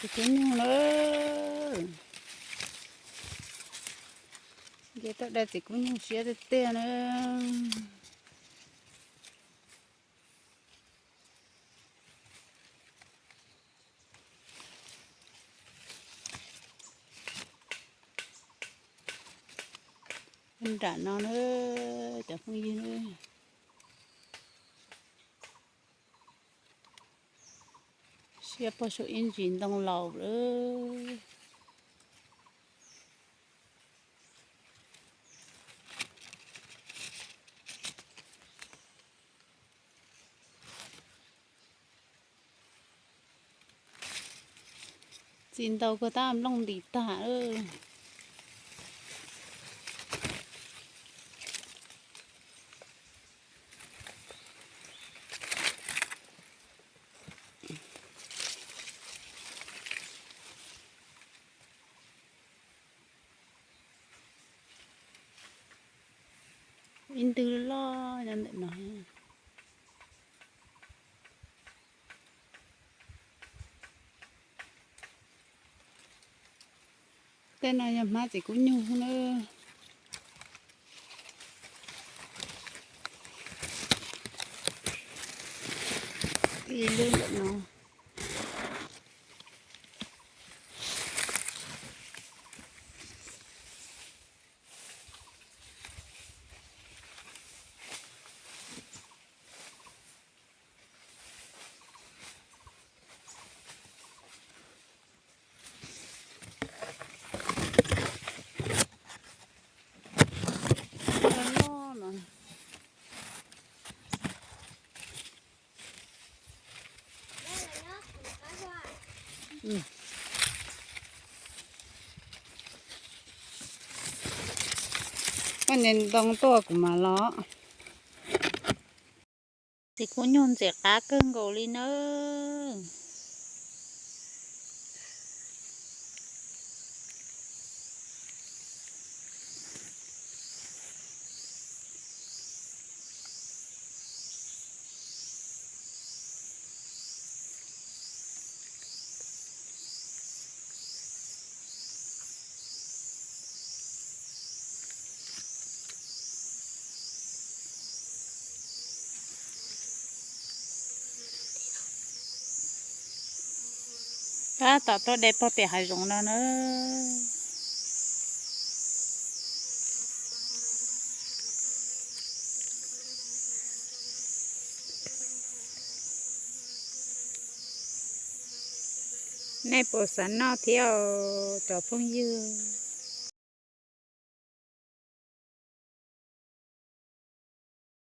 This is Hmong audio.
Txiv kub nyuj na. Nce tuaj de txiv kub nyuj siab tiag tiag na. Nram no na, cov phooj ywg na. Siab puag saum ib ntsis ntoo laus lawm. Txiv ntaus kawg tab nplooj ntim tag. Ib ntwg loj nyob ntawm no. Tej no yog hmab txiv kub nyuj na. Ib lub ntawm no. Koj nce ntoo tuaj kuv mam los. Txiv kub nyuj ntxim qab kawg nkaus li nawb. Tab tom tuaj de pog tiam hav zoov no na. Nej puas xav noj thiab os cov phooj ywg?